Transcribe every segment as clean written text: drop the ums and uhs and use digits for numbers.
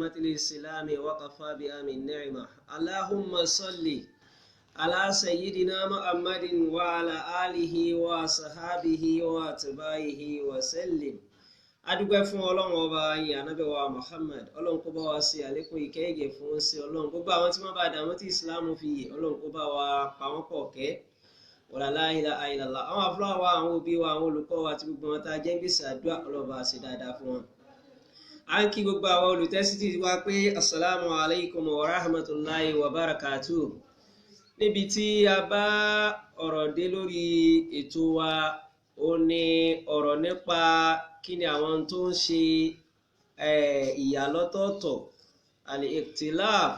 نعمة الإسلام وكفى بها من نعمة. اللهم صل على سيدنا محمد وعلى آله وصحبه وأتباعه وسلم. Adúpẹ́ fún Ọlọ́run ọba yìí, Ànábì wa Muhammad. Ọlọ́run kó bá wa ṣe àlékún ìkẹ́ ìgẹ̀ fún sí Ọlọ́run, gbogbo àwọn tí wọ́n bá dààmú tí Islam fi yè, Ọlọ́run kó bá wa pa wọ́n pọ̀ kẹ́. Wala la ilaha illallah. Àwọn àfúrà wa, àwọn òbí wa, àwọn olùkọ́ wa àti gbogbo wọn tá a jẹ́ ń gbèsè àdúrà, Ọlọ́run bá ṣe dáadáa fún wọn. À ń kí gbogbo àwọn olùtẹ́sítì wa pé asalaamu alaykum wa rahmatulahi wa barakatuh. Níbi tí a bá ọ̀rọ̀ dé lórí ètò wa, ó ní ọ̀rọ̀ nípa kí ni àwọn tó ń ṣe ìyàlọ́tọ̀ọ̀tọ̀, al-ikhtilaf,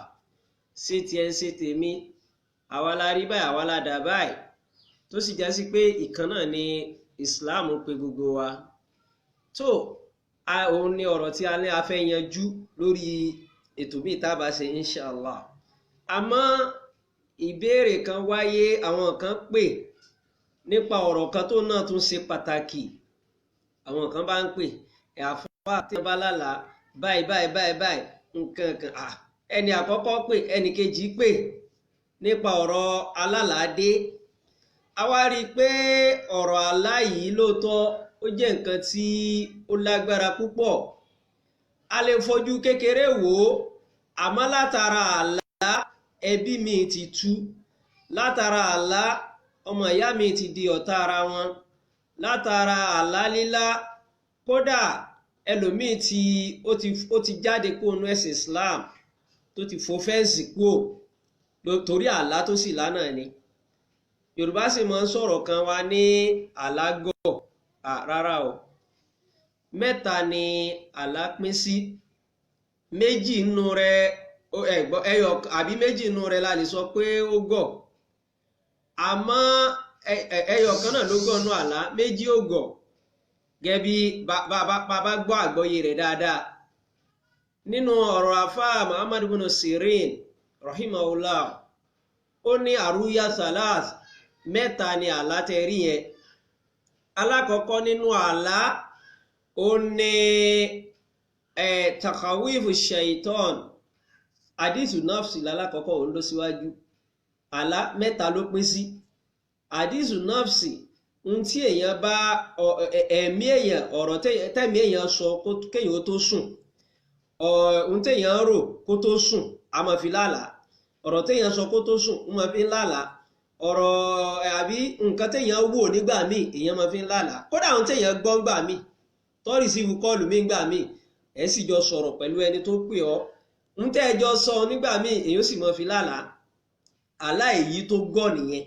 ṣé tiẹ̀ ń ṣe tèmi, àwa la rí báyìí, àwa la dà báyìí, tó sì já sí pé ìkan náà ni Islam pé gbogbo wa. Tó òun ní ọ̀rọ̀ tí a ní a fẹ́ yanjú lórí ètò míì tá a bá ṣe inshallah. Àmọ́ ìbéèrè kan wáyé, àwọn kan pè nípa ọ̀rọ̀ kan tó náà tún ṣe pàtàkì. Àwọn kan bá ń pè àfọwọ́ àti bá lálàá báyìí báyìí báyìí báyìí nǹkan kan. Ẹni àkọ́kọ́ pè, ẹni kejì pè nípa ọ̀rọ̀ alálàádé. A wá rí i pé ọ̀rọ̀ àlá yìí lóòótọ́ ó jẹ́ nǹkan tí ó lágbára púpọ̀. A lè fojú kékeré wò ó, àmọ́ látara àlá ẹbí mi ti tú, látara àlá ọmọ ìyá mi ti di ọ̀tá ara wọn, látara àlá lílá kódà ẹlòmíì tí ó ti jáde kúrò nínú ẹ̀sìn Islam, tó ti fò fẹ́ǹsì kúrò torí àlá tó sì lánàá ni. Yorùbá sì máa ń sọ̀rọ̀ kan wá ní àlágọ̀. Rárá o, mẹ́ta ni àlá pín sí. Méjì nínú rẹ̀ ẹyọ àbí méjì nínú rẹ̀ la lè sọ pé ó gọ̀, àmọ́ ẹyọ kan náà ló gọ̀ nú àlá, méjì ó gọ̀. Gẹ́gẹ́ bí bàbá gbọ́ àgbọ́yé rẹ̀ dáadáa nínú ọ̀rọ̀ àfáà Muhammad ibn Sirin rahimahullah, ó ní àrúyá salas, mẹ́ta ni àlá tẹ rí yẹn. Alákọ̀ọ́kọ́ nínú àlá, ó ní takawifu shaitan, àdìsù nafsi lálákọ̀ọ́kọ́, òun ló síwájú. Àlá mẹ́ta ló pín sí. Àdìsù nafsi, ohun tí èèyàn bá ẹ̀mí èèyàn, ọ̀rọ̀ tẹ̀mí èèyàn sọ kéèyàn tó sùn, ohun téèyàn rò kó tó sùn, a máa fi lálàá. Ọ̀rọ̀ téèyàn sọ kó tó sùn, ó máa fi ń lálàá. Ọ̀rọ̀ àbí nǹkan téèyàn wò nígbà míì, èèyàn máa fi ń lálàá. Kódà ohun téèyàn gbọ́ ńgbà míì, tó rìsífù kọ́ọ̀lù mí ńgbà míì, ẹ̀ sì jọ sọ̀rọ̀ pẹ̀lú ẹni tó pè ọ́, ń tẹ́ ẹ jọ sọ nígbà míì, èèyàn sì máa fi lálàá. Àlá èyí tó gọ̀ nìyẹn.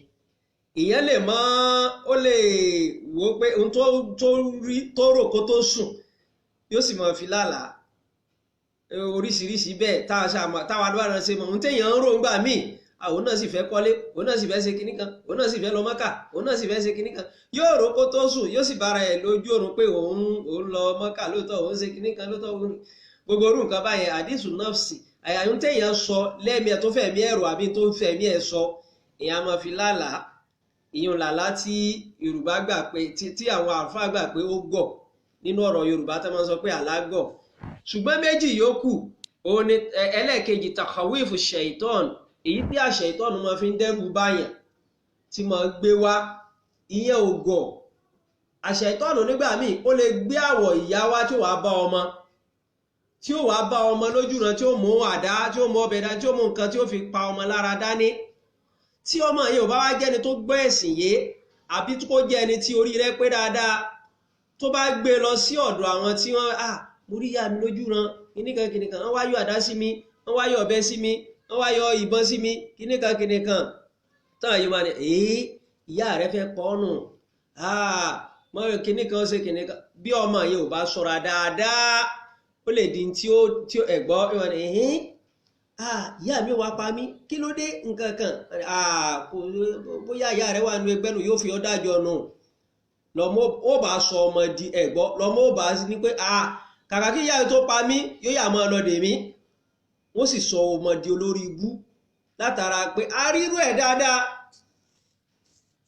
Èèyàn lè mọ, ó lè wò ó pé ohun tó rí tó rò kó tó sùn, yóò sì máa fi lálàá oríṣiríṣi bẹ́ẹ̀. Táwa ló ṣe mọ̀ ohun téèyàn ń rò ńgbà míì, òun náà sì fẹ́ kọ́lé, òun náà sì fẹ́ ṣe kinní kan, òun náà sì fẹ́ lọ Mọ́kà, òun náà sì fẹ́ ṣe kinní kan, yóò rò kó tó sùn, yóò sì bára ẹ̀ lójú oorun pé òun lọ Mọ́kà lóòótọ́, òun ṣe kinní kan lóòótọ́, òun gbogbo orú nǹkan báyẹn. Àdìsù nọ́ọ̀sì, àyà ohun téèyàn sọ lẹ́mìí ẹ̀ tó fẹ̀mí ẹ̀rọ àbí tó ń fẹ̀mí ẹ̀ sọ, èèyàn máa fi lálàá. Ìyẹn làlá tí Yorùbá gbà pé tí àwọn àlùfáà gbà pé ó gọ̀ nínú ọ̀rọ̀ Yorùbá tó máa ń sọ pé àlá gọ̀. Ṣùgbọ́n méjì yòókù, òun ni ẹlẹ́ẹ̀kejì, takawifu shaitan, èyí tí àṣẹ ìtọ́nù máa fi ń dẹ́rù báyàn tí máa gbé wá, ìyẹn ò gọ̀. Àṣẹ ìtọ́nù nígbà míì ó lè gbé àwọ̀ ìyá wá tí ó wàá bá ọmọ, tí ó wàá bá ọmọ lójúran, tí ó mú àdá, tí ó mú ọbẹ̀ dání, tí ó mú nǹkan tí ó fi pa ọmọ lára dání. Tí ọmọ yìí ò bá wá jẹ́ni tó gbọ́ ẹ̀sìn yé, àbí kó jẹ́ ẹni tí orí rẹ̀ pé dáadáa, tó bá gbé lọ sí ọ̀dọ̀ àwọn tí wọ́n mo rí ìyá mi lójúran, kìnnìkan kìnnìkan, wọ́n wá yọ àdá sí mi, wọ́n wá yọ ọ̀bẹ sí mi, wọ́n wá yọ ìbọn sí mi, kìnnìkan kìnnìkan, tán yìí máa ní èé ìyá rẹ fẹ́ pọ̀ nù, mọ kìnnìkan ṣe kìnnìkan. Bí ọmọ yìí ò bá ṣọ́ra dáadáa, ó lè di tí ó ẹ̀gbọ́ ìwọ̀n ní ẹ̀hín, ìyá mi wá pa mí, kí ló dé nǹkan kan, bóyá ìyá rẹ wà nínú ẹgbẹ́ nù, yóò fi ọ́ dájọ́ nù. Lọ́mọ ó bá sọ ọmọ di ẹ̀gbọ́, lọ́mọ ó bá ní pé kàkà kí ìyá rẹ tó pa mí, yóò yà máa lọ dè mí. Wọ́n sì sọ ọmọ di olórí ibú látara pé a rírú ẹ̀ dáadáa.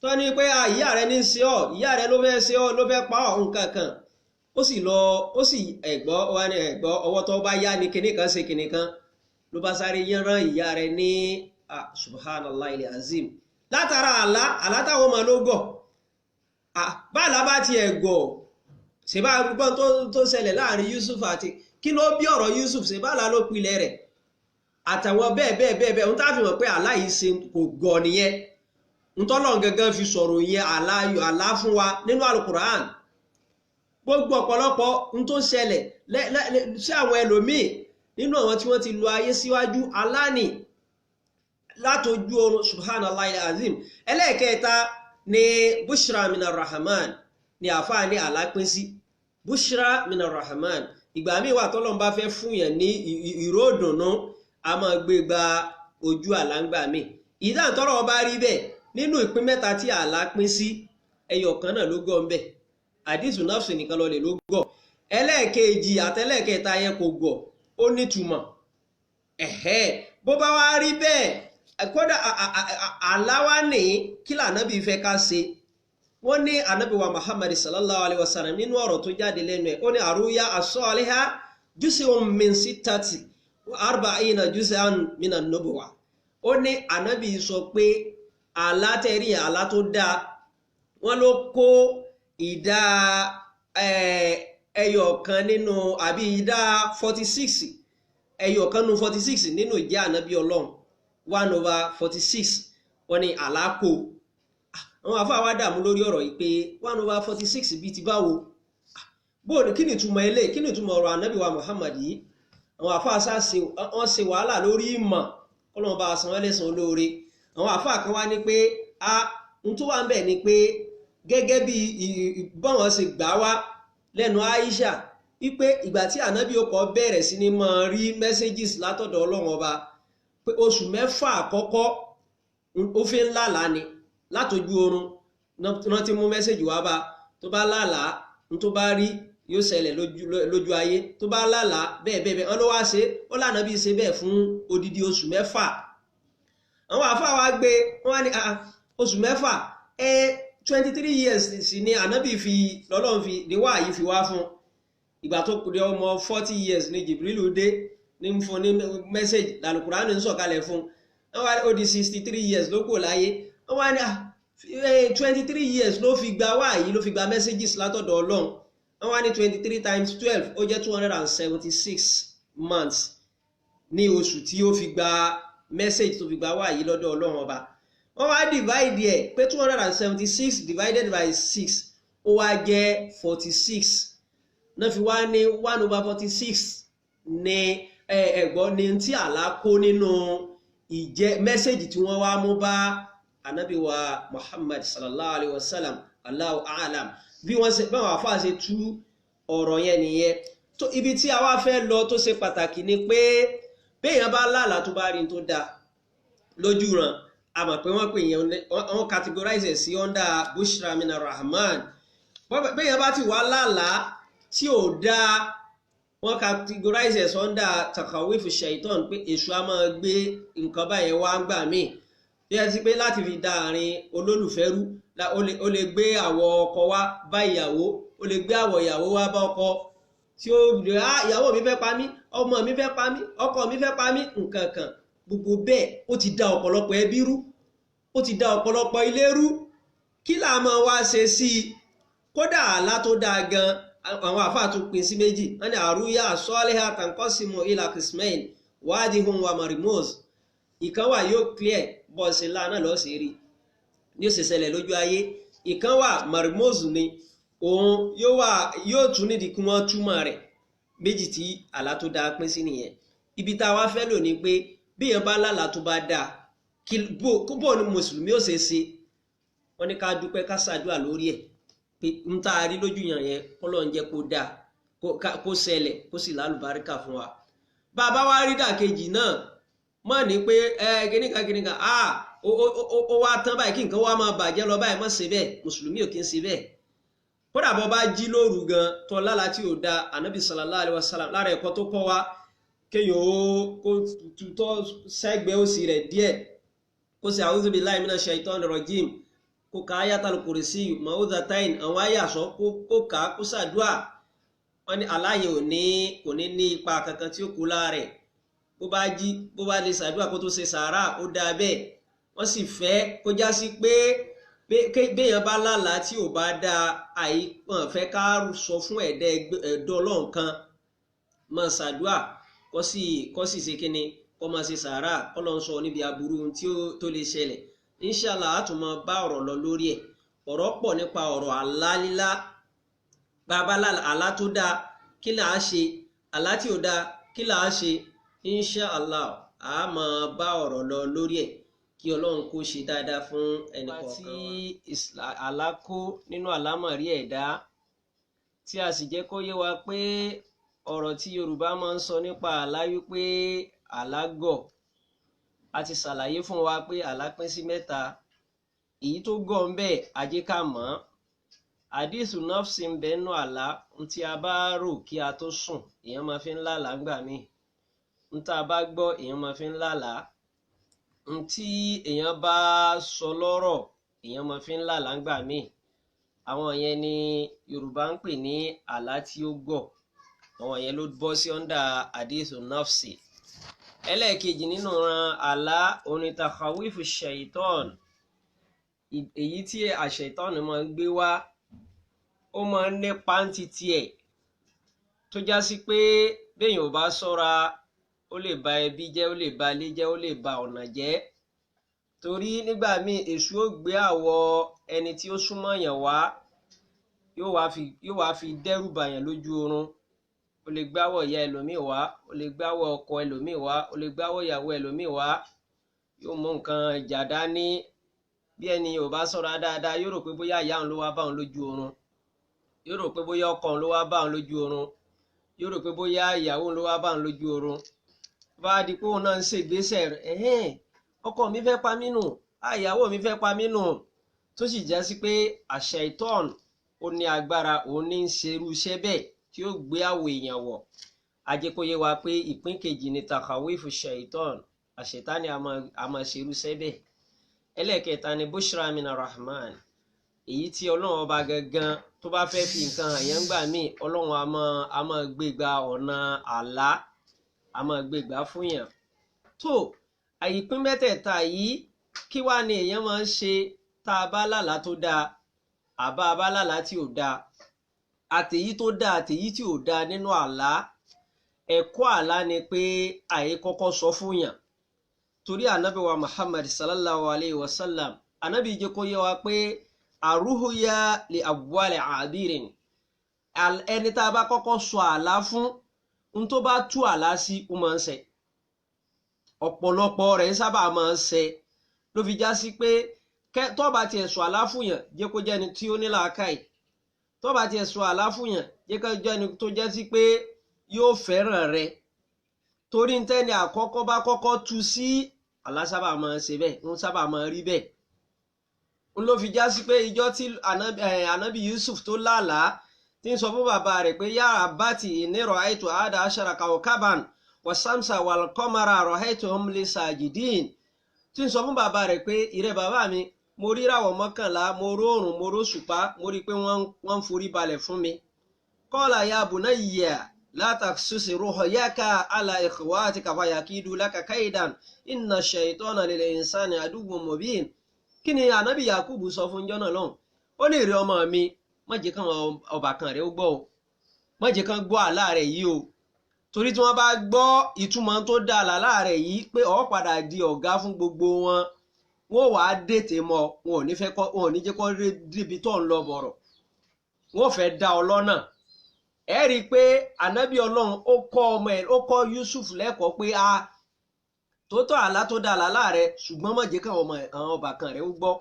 Tó ní pé ìyá rẹ ní ṣe ọ́, ìyá rẹ ló fẹ́ ṣe ọ́, ló fẹ́ pa ọ́ nǹkan kan. Ó sì lọ, ó sì ẹ̀gbọ́ wá ní ẹ̀gbọ́ ọwọ́ tó bá yá ni kinní kan ṣe kinní kan, ló bá sáré yánran ìyá rẹ̀ ní subhanallah ilẹ̀ azim látara àlá. Àlá táwọn ọmọ ló gọ̀, báàlá bá ti ẹ̀gọ̀ ṣèbá gbọ́n tó ṣẹlẹ̀ láàrin Yusuf àti kí ló bí ọ̀rọ̀ Yusuf, ṣèbáàlá ló pilẹ̀ rẹ̀ àtàwọn bẹ́ẹ̀ bẹ́ẹ̀ bẹ́ẹ̀ bẹ́ẹ̀. Ń tá fi mọ̀ pé àlá yìí ṣe kò gọ̀ nìyẹn. Ntọ́lọ́n gangan fi sọ̀rọ̀ yẹn àlá fún wa nínú alukur'an. Gbogbo ọ̀pọ̀lọpọ̀ ń tó ṣẹlẹ̀ sí àwọn ẹlòmíì nínú àwọn tí wọ́n ti lo ayé síwájú aláàní látojú oorun, subhanallah azim. Ẹlẹ́ẹ̀kẹta ni bushra minar rahman, ni àfáà ní àlá pín sí bushra minar rahman. Ìgbà míì wà tọ́lọ́n bá fẹ́ fún yẹn ní ìró ìdùnnú, a máa gbé gba ojú àlá ńgbà míì. Ìdáǹtọ́rọ̀ ọba rí bẹ́ẹ̀ nínú ìpín mẹ́ta tí àlá pín sí, ẹyọ kan náà ló gọ̀ ń bẹ̀, àdìsù nafsi nìkan lọ lè ló gọ̀. Ẹlẹ́ẹ̀kejì àtẹlẹ́ẹ̀kẹta yẹn kò gọ̀, ó nítumọ̀. Ẹ̀hẹ́, bó bá wá rí bẹ́ẹ̀, kódà àlá wa ní kí lànàbí fẹ́ ká ṣe. Wọ́n ní ànábì wa Muhammad sallallahu alayhi wa sallam, nínú ọ̀rọ̀ tó jáde lẹ́nu ẹ̀, ó ní àrúyá as-saliha juz'un min sittati wa arba'ina juz'an minan nubuwa. Ó ní ànábì sọ pé àlá tẹ́rí, àlá tó dáa, wọ́n ló kó ìdá ẹyọ kan nínú àbí ìdá 46, ẹyọ kan nínú 46 nínú ìjẹ́ ànábì Ọlọ́run, 1/46. Wọ́n ní àlá kó. Àwọn àfáà wa dààmú lórí ọ̀rọ̀ yìí pé 1/46 bíi ti báwo, bóòdù, kí ni ìtumọ̀ eléyìí, kí ni ìtumọ̀ ọ̀rọ̀ ànábì wa Muhammad yìí? Àwọn àfáà wọ́n ṣe wàhálà lórí ìmọ̀, kọ́lọ́n bá san wọ́n lẹ́san olóore. Àwọn àfáà kan wá ní pé a n tó wà ń bẹ̀ ni pé gẹ́gẹ́ bí báwọn ṣe gbà wá lẹ́nu Aisha wípé ìgbà tí ànábì ó kọ́ bẹ̀rẹ̀ sí ni máa rí messages látọ̀dọ̀ Ọlọ́run Ọba, pé oṣù 6 àkọ́kọ́ ó fi ń lálàá ni látọjú oorun náà ti mú mẹ́sẹ̀jì wá bá. Tó bá lálàá, n tó bá rí yóò ṣẹlẹ̀ lójú ayé. Tó bá lálàá bẹ́ẹ̀ bẹ́ẹ̀ bẹ́ẹ̀, wọ́n ló wá ṣe ó lànà bí ṣe bẹ́ẹ̀ fún odidi oṣù 6. Àwọn àfáà wa gbé wọ́n wá ní oṣù 6, 23 years sì ni ànábì fi lọ́lọ́run fi ní wáyé fi wá fún. Ìgbà tó kù dé ọmọ 40 years ni Jibrilu dé ní fún ní mẹ́sẹ̀jì, làlùkùránì ń sọ̀kalẹ̀ fún. Wọ́n wá ó di 63 years ló kù láyé. Wọ́n wá ní 23 years ló fi gba wáyé, ló fi gba messages látọ̀dọ̀ Ọlọ́run. Wọ́n wá ní 23 times 12, ó jẹ́ 276 months ní oṣù tí ó fi gba message, tó fi gba wáyé lọ́dọ̀ Ọlọ́run Ọba. Wọ́n wá divide ẹ̀ pé 276 divided by 6, ó wá jẹ́ 46. Náà fi wá ní 1/46 ní ẹ̀gbọ́n ní tí àlá kó nínú ìjẹ́ mẹ́sẹ̀jì tí wọ́n wá mú bá ànábì wa Muhammad sallallahu alayhi wa sallam. Allahu a'lam bí wọ́n ṣe báwọn àfáà ṣe tú ọ̀rọ̀ yẹn nìyẹn. Tó ibi tí a wá fẹ́ lọ tó ṣe pàtàkì ni pé béèyàn bá lálàá tó bá rí tó dáa lójú ràn, a mọ̀ pé wọ́n pè yẹn, wọ́n categorize sí under bushra mina rahman. Béèyàn bá ti wá lálàá tí ò dáa, wọ́n categorize ẹ̀ under takawifu shaitan, pé èṣù á máa gbé nǹkan báyẹn wá ń gbà míì. Bí ẹ ti pé láti fi da àárín olólùfẹ́ rú, ó lè gbé àwọ̀ ọkọ wá bá ìyàwó, ó lè gbé àwọ̀ ìyàwó wá bá ọkọ, tí ó lè á ìyàwó mi fẹ́ pa mí, ọmọ mi fẹ́ pa mí, ọkọ mi fẹ́ pa mí, nǹkan kan gbogbo bẹ́ẹ̀. Ó ti da ọ̀pọ̀lọpọ̀ ẹbí rú, ó ti da ọ̀pọ̀lọpọ̀ ilé rú. Kí là máa wá ṣe sí i? Kódà àlá tó dáa gan, àwọn àfáà tún pín sí méjì. Wọ́n ní àrúyá sọ́ọ́lẹ́hà tàǹkọ́sìmọ̀ ìlà kìsmẹ́ìn wádìí hun wa marimos. Ìkan wà yóò clear, bọ́ọ̀sì ńlá náà lọ́ọ́ sí rí ní ó sì ṣẹlẹ̀ lójú ayé. Ìkan wà marimos ni òun yóò wà, yóò tún nídìí kí wọ́n túmọ̀ rẹ̀. Méjì tí àlá tó dáa pín sí nìyẹn. Ibi tá a wá fẹ́ lò ní pé bí èèyàn bá lálàá tó bá dáa, kí bó ni mùsùlùmí ó ṣe ṣe? Wọ́n ní ká dúpẹ́, ká ṣàdúrà lórí ẹ̀ pé ń tá a rí lójú yàn yẹn, kọ́lọ́ ń jẹ́ kó dáa, kó ṣẹlẹ̀, kó sì lálùbáríkà fún wa. Bàbá wa rí dàkejì náà, mọ̀ ní pé ẹ kíníkan kíníkan a ó wá tán báyìí, kí nǹkan wá máa bàjẹ́ lọ báyìí. Mọ̀ ṣe bẹ́ẹ̀, mùsùlùmí ò kí ń ṣe bẹ́ẹ̀. Kódà bọ́ bá jí lóru gan tó lálàá tí ò da, ànábì sallallahu alaihi wasallam lára ẹ̀kọ́ tó kọ́ wa, kéèyàn ó kó tutọ́ sẹ́gbẹ̀ẹ́ òsì rẹ̀ díẹ̀, kó sì a'udhu billahi minash shaitani rajim, kó ka ayatal kursi, ma'udhatain, àwọn àyàsọ́, kó kà á, kó ṣàdúà. Wọ́n ní àlá yẹn kò ní ní ipa kankan tí ó kú lára rẹ̀. Bó bá jí, bó bá lè ṣàdúrà kó tó ṣe sàárà, ó dáa bẹ́ẹ̀. Wọ́n sì fẹ́ kó já sí pé béèyàn bá lálàá tí ò bá dáa, àìpọ̀n fẹ́ ká sọ fún ẹ̀dọ́ Ọlọ́run kan, máa ṣàdúrà kó sì ṣe kíni, kó máa ṣe sàárà, kó lọ́n sọ níbi aburú tí ó tó lè ṣẹlẹ̀. Inshallah, a tún máa bá ọ̀rọ̀ lọ lórí ẹ̀. Ọ̀rọ̀ pọ̀ nípa ọ̀rọ̀ àlá lílá. Bàbá àlá tó dáa, kí là á ṣe? Àlá tí ò dáa, kí là á ṣe? Inshallah, a máa bá ọ̀rọ̀ lọ lórí ẹ̀. Kí Ọlọ́run kó ṣe dáadáa fún ẹnìkọ̀ọ̀kan wa. Àlá kó nínú àlámọ̀rí ẹ̀dá, tí a sì jẹ́ kó yé wa pé ọ̀rọ̀ tí Yorùbá máa ń sọ nípa àlá wípé àlá gọ̀. A ti ṣàlàyé fún wa pé àlá pín sí mẹ́ta. Èyí tó gọ̀ ń bẹ, ajé ká mọ̀ ọ́n. Àdìsù nọ́fsì ń bẹ nínú àlá. Ohun tí a bá rò kí a tó sùn, èèyàn máa fi ń lálàá ńgbà míì. Ohun tá a bá gbọ́, èèyàn máa fi ń lálàá. Ohun tí èèyàn bá sọ lọ́rọ̀, èèyàn máa fi ń lálàá ńgbà míì. Àwọn yẹn ni Yorùbá ń pè ní àlá tí ó gọ̀. Àwọn yẹn ló bọ́ sí ọ́ndà àdìsù nọ́fsì. Ẹlẹ́ẹ̀kejì nínú ran àlá òun ni takhawifu shaitan, èyí tí àṣetán máa ń gbé wá. Ó máa ń nípa ń titi ẹ̀, tó já sí pé béèyàn ò bá ṣọ́ra, ó lè ba ẹbí jẹ́, ó lè ba ilé jẹ́, ó lè ba ọ̀nà jẹ́. Torí nígbà míì, èṣù ó gbé àwọ̀ ẹni tí ó súnmọ́ yàn wá, yóò wá fi dẹ́rù bàyàn lójú oorun. Ó lè gbáwọ̀ ìyá ẹlòmíì wá, ó lè gbáwọ̀ ọkọ ẹlòmíì wá, ó lè gbáwọ̀ ìyàwó ẹlòmíì wá. Yóò mú nǹkan ìjà dání. Bí ẹni ò bá ṣọ́ra dáadáa, yóò rò pé bóyá ìyá òun ló wá bá òun lójú oorun, yóò rò pé bóyá ọkọ òun ló wá bá òun lójú oorun, yóò rò pé bóyá ìyàwó òun ló wá bá òun lójú oorun. Bá a di pé òun náà ń ṣègbésẹ̀, ẹ̀hẹ́n, ọkọ mi fẹ́ pa mí nù, ìyàwó mi fẹ́ pa mí nù, tó sì já sí pé àṣẹ ìtọ́n ó ní agbára, òun ní í ṣerú iṣẹ́ bẹ́ẹ̀ tí ó gbé àwọ̀ èèyàn wọ̀. A jẹ́ kó yé wa pé ìpín kejì ni takhawifu shaitan, àṣetánì a máa ṣerú iṣẹ́ bẹ́ẹ̀. Ẹlẹ́ẹ̀kẹta ni bushra mina rahman, èyí tí Ọlọ́run ọba gangan tó bá fẹ́ fi nǹkan hàn yẹn gbà míì, Ọlọ́run a máa gbé gba ọ̀nà àlá, a máa gbé gbà fún yàn. Tó àìpín mẹ́tẹ̀ẹ̀ta yìí, kí wá ni èèyàn máa ń ṣe tá a bá lálàá tó dáa, àbá a bá lálàá tí ò dáa? Àtèyí tó dáa àtèyí tí ò dáa nínú àlá, ẹ̀kọ́ àlá ni pé àyè kọ́kọ́ sọ fún yàn. Torí ànábì wa Muhammad sallallahu alayhi wa sallam, ànábì jẹ́ kó yé wa pé àrúhùyà lè àbúwálẹ̀ àbírin, ẹni tá a bá kọ́kọ́ sọ àlá fún, n tó bá tú àlá sí, ó máa ń ṣẹ. Ọ̀pọ̀lọpọ̀ rẹ̀ sábà máa ń ṣẹ. Ló fi já sí pé tó bá tiẹ̀ sọ àlá fún yàn, jẹ́ kó jẹ́ ẹni tí ó ní làákàyè. Tó bá tiẹ̀ sọ àlá fún yàn, jẹ́ kó jẹ́ ẹni tó jẹ́ sí pé yóò fẹ́ràn rẹ̀. Torí ntẹ́ni àkọ́kọ́ bá kọ́kọ́ tú sí, àlá sábà máa ń ṣe bẹ́ẹ̀, ń sábà máa ń rí bẹ́ẹ̀. N ló fi já sí pé ìjọ tí ànábì Yusuf tó lálàá, tí ń sọ fún bàbá rẹ̀ pé yá abati inni ra'aytu ahada ashara kawkaban wa samsa wal qamara ra'aytuhum li sajidin. Tí ń sọ fún bàbá rẹ̀ pé ìrẹ́ bàbá mi, mo rí ìràwọ̀ mọ́kànlá, mo róòrùn, mo róṣùpá, mo rí i pé wọ́n ń forí balẹ̀ fún mi. Qala ya bunayya la taqsusi ru'yaka ala ikhwatika fayakidu laka kaidan inna shaytana lil insani aduwwun mubin. Kí ni ànábì Yakubu sọ fún jọ́nà lọ́hùn? Ó ní ìrẹ́ ọmọ mi, má jẹ́ kán ọbàkan rẹ̀ ó gbọ́ o, má jẹ́ kán gbọ́ àlá rẹ̀ yìí o, torí tí wọ́n bá gbọ́ ìtumọ̀ tó dá àlá rẹ̀ yìí pé ó padà di ọ̀gá fún gbogbo wọn, wọ́n wàá dètè mọ́, wọn ò ní fẹ́ kọ́, wọn ò ní jẹ́ kó débi tó ń lọ bọ̀rọ̀, wọ́n fẹ́ dá ọ lọ́nà. Ẹ rí i pé ànábì Ọlọ́run ó kọ́ ọmọ ẹ̀, ó kọ́ Yusuf lẹ́kọ̀ọ́ pé a tótó àlá tó dá àlá rẹ̀, ṣùgbọ́n má jẹ́ káwọn ọmọ àwọn ọbàkan rẹ̀ ó gbọ́.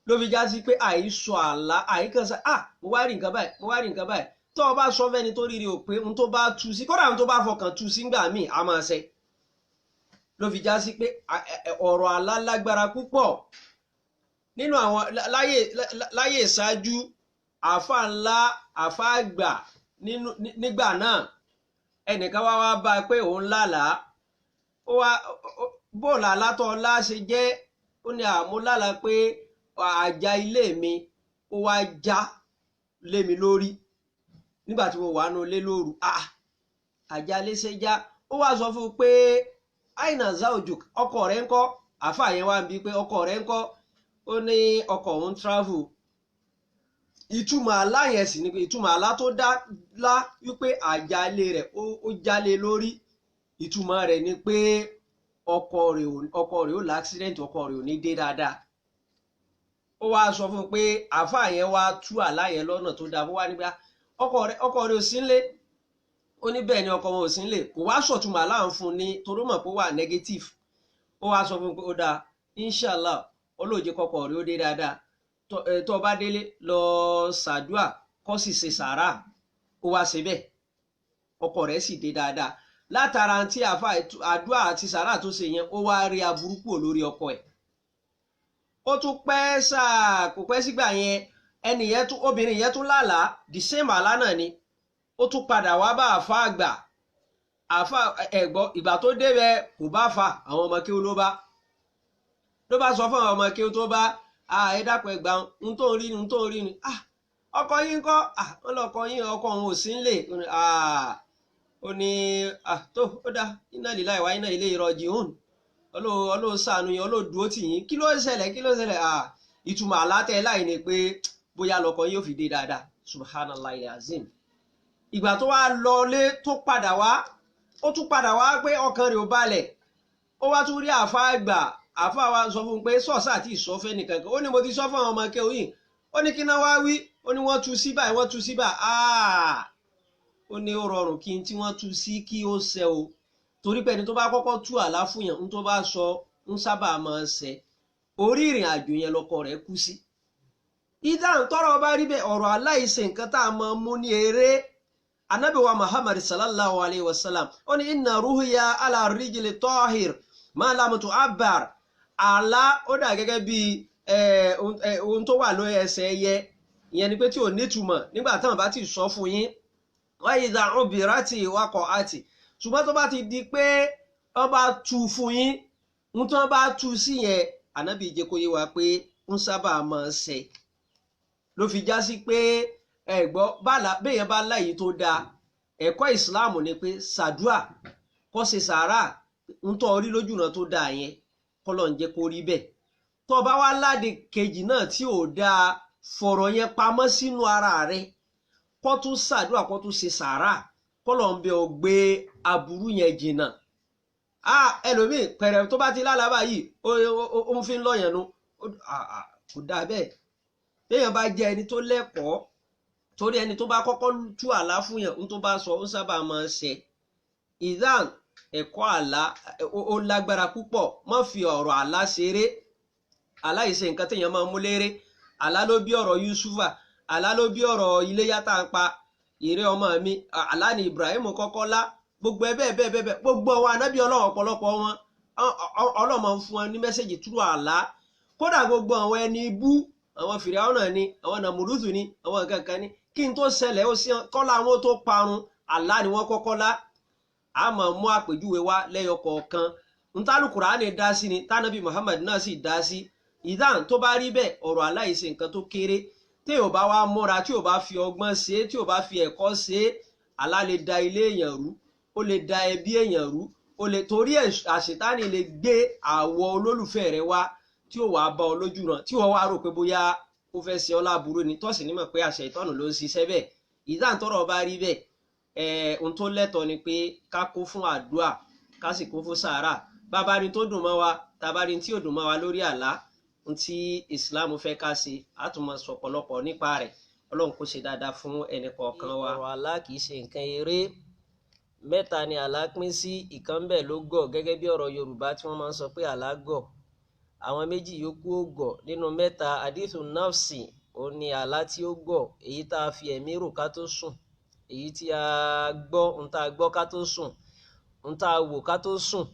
Ló fi já sí pé àìsọ àlá, àìkàn sá, ah, mo wá rí nǹkan báyìí, mo wá rí nǹkan báyìí. Tó o bá sọ fẹ́ni tó rírí o pé ohun tó bá tú sí, kódà ohun tó bá fọkàn tú sí ńgbà míì a máa ṣẹ. Ló fi já sí pé ọ̀rọ̀ àlá lágbára púpọ̀. Nínú àwọn láyé ìṣáájú, àáfà ńlá, àáfà àgbà nígbà náà, ẹnìkan wá wá bá a pé òun lálàá. Ó wá bóòlù àlátọ́ ọlá ṣe jẹ́, ó ní àmúlálà pé àjà ilé mi ó wá já lé mi lórí. Nígbà tí mo wà nù lé lóru, àjálé ṣe já. Ó wá sọ fún un pé aina zawjuk, ọkọ rẹ̀ ńkọ́? Àáfà yẹn wá ń bi pé ọkọ rẹ̀ ńkọ́? Ó ní ọkọ òun travel. Ìtumọ̀ àlá yẹn sì ni pé ìtumọ̀ àlá tó dá lá wípé àjálé rẹ̀ ó jálé lórí, ìtumọ̀ rẹ̀ ni pé ọkọ rẹ̀ ó l'accident, ọkọ rẹ̀ ò ní dé dáadáa. Ó wá sọ fún un pé àáfà yẹn wá tú àlá yẹn lọ́nà tó dáa. Fún wa nígbà ọkọ rẹ̀ ò sí nílé. Ó ní bẹ́ẹ̀ ni ọkọ wọn ò sí nílé. Kò wá sọ̀túnmọ̀ àlá ń fún un ní toró mọ̀ pé ó wà negative. Ó wá sọ fún un pé ó dáa, inshallah olóòjé kọkọ rẹ̀ ó dé dáadáa, tó bá délé lọ ṣàdúà kó sì ṣe sàárà. Ó wá ṣe bẹ́ẹ̀, ọkọ rẹ̀ sì dé dáadáa. Látara tí àfa àdúà àti sàárà tó ṣe yẹn, ó wá rí aburú kúrò lórí ọkọ ẹ̀. Ó tún pẹ́ sáà, kò pẹ́ sígbà yẹn, ẹnì yẹn tún, obìnrin yẹn tún lálàá the same àlá náà ni. Ó tún padà wá bá àfa àgbà. Àfa ẹ̀gbọ́ ìgbà tó débẹ̀ kò bá fa àwọn ọmọ kéwú, ló bá sọ fún àwọn ọmọ kéwú tó bá, ẹ dákun ẹgbà, ń tó ń rí ni, ń tó ń rí ni. Ọkọ yín ńkọ́? Wọ́n lọ ọkọ yín, ọkọ òun ò sí nílé. Ó ní tó ó dá, inna lillahi wa inna ilayhi raji'un, Ọlọ́run ṣàánú yín, Ọlọ́run dúró tì yín. Kí ló ṣẹlẹ̀? Kí ló ṣẹlẹ̀? Ìtumọ̀ àlátẹ̀ láì ní pé bóyá lọkọ yín ò fi dé dáadáa. Subhanallah azim. Ìgbà tó wá lọlé tó padà wá, ó tún padà wá pé ọkàn rẹ̀ ò balẹ̀. Ó wá tún rí àfa àgbà. Àfa wa sọ fún un pé sọ́ọ̀sì àti ìsọfẹ́ nìkan kan. Ó ní mo ti sọ fún àwọn ọmọ akẹ́wò yìí. Ó ní kí náà wá wí? Ó ní wọ́n tú sí báyìí, wọ́n tú sí báyìí. Ó ní ó rọrùn kí n tí wọ́n tú sí kí ó ṣẹ o, torí pé ẹni tó bá kọ́kọ́ tú àlá fún yẹn, ń tó bá sọ ń sábà máa ṣẹ. Orí ìrìn àjò yẹn lọkọ rẹ̀ kú sí. Ìdáhùn tọrọ bá rí bẹ́ẹ̀, ọ̀rọ̀ aláìṣe nǹkan tá a máa mú ní eré. Ànábì wa Muhammad sallallahu alayhi wa sallam, ó ní inna ruhiya ala rijli tahir ma lam tu'abbar. Àlá ó dà gẹ́gẹ́ bí ohun tó wà lórí ẹsẹ̀ ẹyẹ, ìyẹn ni pé tí ò nítumọ̀ nígbà táwọn bá ti sọ fún yín. Wa idha ubirati waqa'ati. Ṣùgbọ́n tó bá ti di pé wọ́n bá tu fún yín, ń tán bá tu sí yẹn, Ànábì jẹ́ kó yé wa pé ń sábà máa ṣẹ. Ló fi já sí pé ẹ̀gbọ́ béèyàn bá láyìí tó dáa, ẹ̀kọ́ ìsìláàmù ni pé ṣàdúà kó ṣe sàárà, ń tọ́ orí lójúnà tó dáa yẹn, kọ́lọ̀ ń jẹ́ kó rí bẹ́ẹ̀. Tó bá wá láde kejì náà tí ò dáa, fọ̀rọ̀ yẹn pamọ́ sínú ara rẹ, kó tún ṣàdúà kó tún ṣe sàárà, kọ́lọ̀ ń bẹ ọ gbé aburú yẹn jìnnà. Ẹlòmíì pẹ̀rẹ̀ tó bá ti lálàbà yìí, ó ń fi ń lọ́yàn nu, kò dáa bẹ́ẹ̀. Téèyàn bá jẹ́ ẹni tó lẹ́kọ̀ọ́, torí ẹni tó bá kọ́kọ́ tú àlá fún yàn, ń tó bá sọ ó sábà máa ń ṣẹ. Ìdán ẹ̀kọ́ àlá ó lágbára púpọ̀. Má fi ọ̀rọ̀ àlá ṣeré. Àlá yìí ṣe nǹkan téèyàn máa ń mú léré. Àlá ló bí ọ̀rọ̀ Yusufa, àlá ló bí ọ̀rọ̀ iléyá tá à ń pa ìrẹ́ ọmọ mi, àlá ni Ibrahim kọ́kọ́ lá. Gbogbo ẹ bẹ́ẹ̀ bẹ́ẹ̀ bẹ́ẹ̀, gbogbo àwọn anábì Ọlọ́run ọ̀pọ̀lọpọ̀ wọn Ọlọ́run ń fún wọn ní mẹ́sẹ̀gì túrú àlá. Kódà gbogbo àwọn ẹni ibú, àwọn Fìràwọ̀nà ni, àwọn Nàmúrúdù ni, àwọn nǹkan kan ni, kí n tó ṣẹlẹ̀ ó sí kọ́lá àwọn tó parun, àlá ni wọ́n kọ́kọ́ lá. A máa mú àpèjúwe wá lẹ́yọ kọ̀ọ̀kan. Ntálùkùránì dá sí ni tánàbí Muhammad náà sì dá sí. Ìdáhùn tó bá rí bẹ́ẹ̀, ọ̀rọ̀ aláìṣe nǹkan tó kéré. Tí ò bá wá múra, tí ò bá fi ọgbọ́n ṣe é, tí ò bá fi ẹ̀kọ́ ṣe é, àlá lè da ilé èèyàn rú, ó lè da ẹbí èèyàn rú, ó lè torí àṣetánì lè gbé àwọ̀ olólùfẹ́ rẹ wá tí ó wàá bá ọ lójú ràn, tí wọ́n wá rò pé bóyá ó fẹ́ ṣe ọ́ láburú ni, tọ́sí nímọ̀ pé àṣẹ ìtọ́nù ló ń ṣiṣẹ́ bẹ́ẹ̀. Ìdáhùn tọ́rọ̀ bá rí bẹ́ẹ̀, ohun tó lẹ́tọ̀ọ́ ni pé ká kó fún àdúà, ká sì kó fún sàárà. Bàbá rí tó dùn mọ́ wa, tàbá rí tí ò dùn mọ́ wa lórí àlá, ohun tí Islam fẹ́ ká ṣe, á tún máa sọ ọ̀pọ̀lọpọ̀ nípa rẹ̀. Ọlọ́run kó ṣe dáadáa fún ẹnì kọ̀ọ̀kan wa. Ọ̀rọ̀ àlá kì í ṣe nǹkan eré. Mẹ́ta ni àlá pín sí. Ìkan bẹ́ẹ̀ ló gọ̀, gẹ́gẹ́ bí ọ̀rọ̀ Yorùbá tí wọ́n máa ń sọ pé àlá gọ̀. Àwọn méjì yòókù ó gọ̀ nínú mẹ́ta. Àdìsù nafsi, òun ni àlá tí ó gọ̀, èyí tá a fi ẹ̀mí rò ká tó sùn, èyí tí a gbọ́, ohun tá a gbọ́ ká tó sùn, ohun tá a wò ká tó sùn,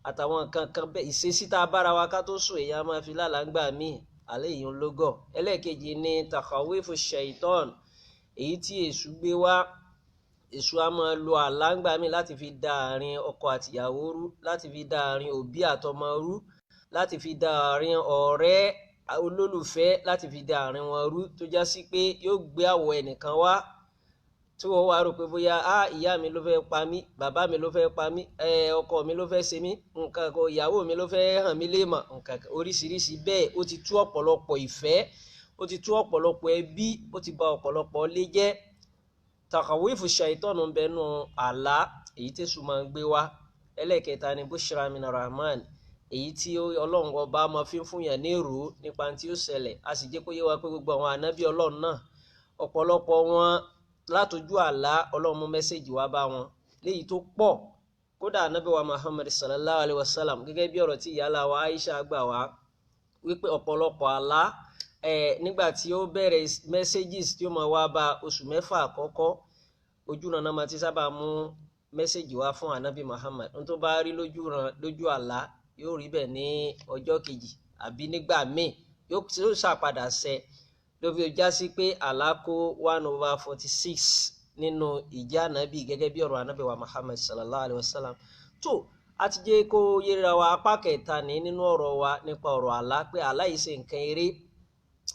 àtàwọn nǹkan kan bẹ́ẹ̀, ìṣesí tá a bára wa ká tó sùn, èyí á máa fi lálàá ńgbà míì, àlẹ́ èyí ń ló gọ̀. Ẹlẹ́ẹ̀kejì ni takhawifu shaitan, èyí tí èṣù gbé wá. Èṣù á máa lo àlá ńgbà míì láti fi da àárín ọkọ àtìyàwó rú, láti fi da àárín òbí àtọmọ rú, láti fi da àárín ọ̀rẹ́ olólùfẹ́, láti fi da àárín wọn rú, tó já sí pé yóò gbé àwọ̀ ẹnìkan wá. Tí wọ́n wá rò pé bóyá á ìyá mi ló fẹ́ pa mí, bàbá mi ló fẹ́ pa mí, ọkọ mi ló fẹ́ ṣe mí, nǹkan kan, ìyàwó mi ló fẹ́ hàn mí léèmọ̀, nǹkan kan oríṣiríṣi bẹ́ẹ̀. Ó ti tú ọ̀pọ̀lọpọ̀ ìfẹ́, ó ti tú ọ̀pọ̀lọpọ̀ ẹbí, ó ti bà ọ̀pọ̀lọpọ̀ ilé jẹ́. Tàkàwífù ṣàìtọ́nù ń bẹnu àlá èyí tẹ̀sù máa ń gbé wá. Ẹlẹ́ẹ̀kẹta ni bushra min rahman, èyí tí Ọlọ́run ọba máa fi ń fún yàn ní ìró nípa tí ó ṣẹlẹ̀. A sì jẹ́ kó yé wa pé gbogbo àwọn ànábì Ọlọ́run náà, ọ̀pọ̀lọpọ̀ wọn látọjú àlá Ọlọ́run mú mẹ́sẹ̀gì wá bá wọn léyìí tó pọ̀. Kódà ànábì wa Muhammad sallallahu alayhi wa sallam, gẹ́gẹ́ bí ọ̀rọ̀ tí ìyá wa Aisha gbà wá wípé ọ̀pọ̀lọpọ̀ àlá nígbà tí ó bẹ̀rẹ̀ messages tí ó máa wá bá oṣù 6 àkọ́kọ́, ojú náà máa ti sábà mú mẹ́sẹ̀gì wá fún ànábì Muhammad. Ohun tó bá rí lójú àlá yóò rí bẹ́ẹ̀ ní ọjọ́ kejì àbí nígbà míì yóò ṣàpadà ṣẹ. Ló fi já sí pé àlá kó 1/46 nínú ìjà ànábì gẹ́gẹ́ bí ọ̀rọ̀ ànábì wa Muhammad sallallahu alayhi wa sallam. Tó a ti jẹ́ kó yẹra wa apá kẹta ní nínú ọ̀rọ̀ wa nípa ọ̀rọ̀ àlá, pé àlá yìí ṣe nǹkan eré.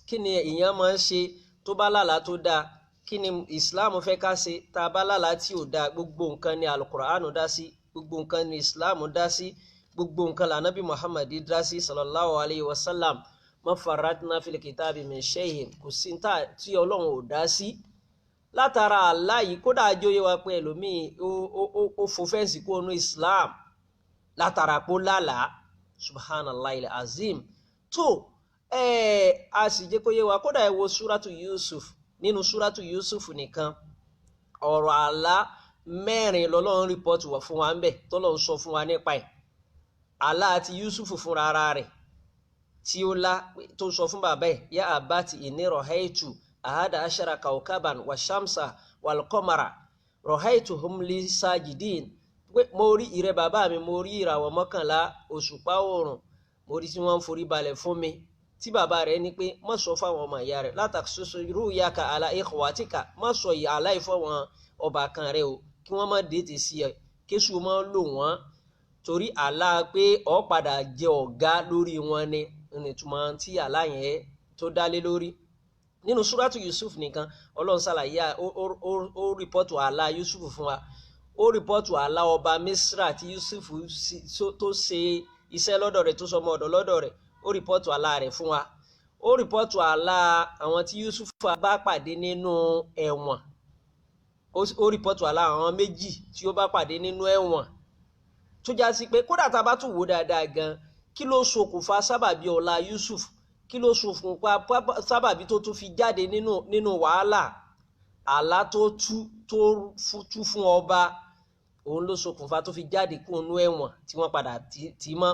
Kí ni èèyàn máa ń ṣe tó bá lálàá tó dáa? Kí ni Islam fẹ́ ká ṣe tá a bá lálàá tí ò dáa? Gbogbo nǹkan ni Al-Qur'an dá sí, gbogbo nǹkan ni Islam dá sí, gbogbo nǹkan lànàbí Muhammad dá sí sallallahu alayhi wa sallam. Ma farratna fil kitabi min shay'in, kò sí tí Ọlọ́run ò dá sí. Látara àlá yìí, kódà àjọyé wa pé ẹlòmíì ó fò fẹ́ǹsì kó nu Islam látara pé ó lálàá. Subhanallah azim. Tó a sì jẹ́ kó yé wa, kódà ẹ wo súrátù Yusuf. Nínú súrátù Yusuf nìkan, ọ̀rọ̀ àlá 4 lọ́lọ́run rìpọ́tù wà fún wa ń bẹ̀, tọ́lọ́run sọ fún wa nípa ẹ̀. Àlá àti Yusuf fúnra ara rẹ̀ tí ó lá tó sọ fún bàbá ẹ̀, ya abati inni rahaitu ahada ashara kawkaban wa shamsa wal qamara rahaituhum li sajidin. Pé mo rí ìrẹ bàbá mi, mo rí ìràwọ̀ 11, òṣùpá, oòrùn, mo rí tí wọ́n ń forí balẹ̀ fún mi. Tí bàbá rẹ̀ ní pé má sọ fáwọn ọmọ ìyá rẹ̀, látàkóso ru'yaka ala ikhwatika, má sọ àlá ìfọ̀wọ́n ọba kan rẹ̀ o, kí wọ́n má dètè sí ẹ, kéṣù má lò wọ́n, torí àlá pé ó padà jẹ ọ̀gá lórí wọn ni ìtumọ̀ tí àlá yẹn tó dálé lórí. Nínú súrátù Yusuf nìkan, Ọlọ́run ṣàlàyé, ó rìpọ́tù àlá Yusuf fún wa, ó rìpọ́tù àlá ọba Misra tí Yusuf tó ṣe iṣẹ́ lọ́dọ̀ rẹ̀, tó sọmọ ọ̀dọ̀ lọ́dọ̀ rẹ̀, ó rìpọ́tù àlá rẹ̀ fún wa. Ó rìpọ́tù àlá àwọn tí Yusuf bá pàdé nínú ẹ̀wọ̀n, ó rìpọ́tù àlá àwọn méjì tí ó bá pàdé nínú ẹ̀wọ̀n, tó já sí pé kódà tá a bá tún wò dáadáa gan, kí ló ṣokùnfà sábàbí ọlá Yusuf? Kí ló ṣokùnfà sábàbí tó tún fi jáde nínú wàhálà? Àlá tó tú fún ọba, òun ló ṣokùnfà tó fi jáde kúrò nínú ẹ̀wọ̀n tí wọ́n padà tì mọ́.